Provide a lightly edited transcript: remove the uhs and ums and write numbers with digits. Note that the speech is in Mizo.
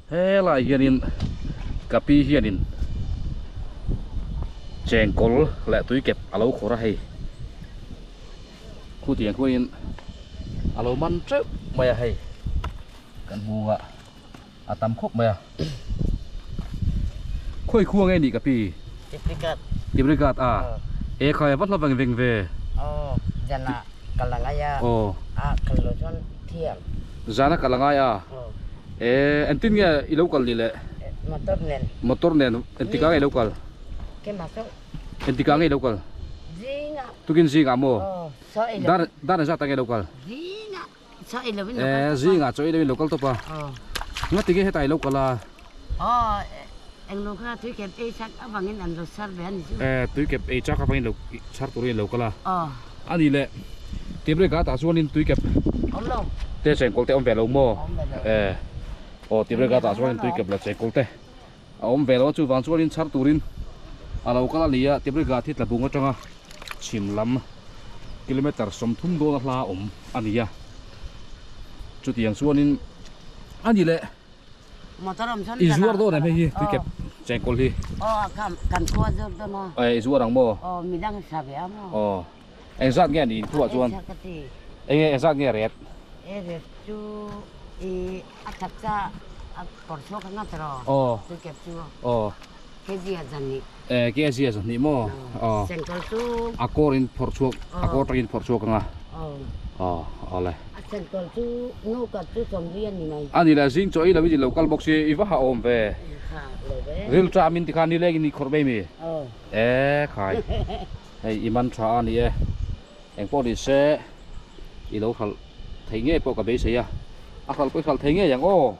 Helai hianin ka pi hianin chengkawl leh tuikep a lo khawr a hei khutiang khuanin a lo man teuh mai a hei kan hmu a a tam khawp mai a khawi khua nge nih ka pi Tiprikat Tiprikat a e khai a va hla veng veng ve aw zan ah kal a ngai a a kal lo chuan thiam zan a kal a ngai a e engtin nge i lo kal ni le motor nen motor nen engtikah nge i lo kal keimah saw engtikah nge i lo kal zingah tukin zingah maw dar dar engzat ah nge i lo kal zingah Eh zingah chaw ei lo in lo kal tawp a ngati nge hetah i lo kal a eh tuikep ei chak avangin lo chhar turin in lo kal a ani leh tih break ah tah chuanin tuikep te chengkawl te a awm ve lo maw eh aw tih break ah tah chuanin tuikep leh chengkawl te a awm ve lo a chuvang chuanin chhar turin a lo kal a ni a Tibrigat hi tlabung atanga chhim lam kilometer 30 dawn a hla awm a ni a chutiang chuanin a ni leh i zuar dawn em hei hi tuikep chengkawl hi i zuar ang maw aw engzat nge a nih inphuah chuan enge engzat nge ret Aw aw eh kg a zahnih maw aw a kawr in phawrh chhuak a kawr tangin phawrh chhuak anga aw awle a ni leh zing chaw ei lo in ilo kal bawk si i va ha awm ve ril ṭam in tikhan nileng in i khawrh mai mi eh khai hei i man tha a ni e Engpawh ni se i lo hralh thei ngei pawh ka beisei a, a hralh pawh i hralh thei ngei ang aw.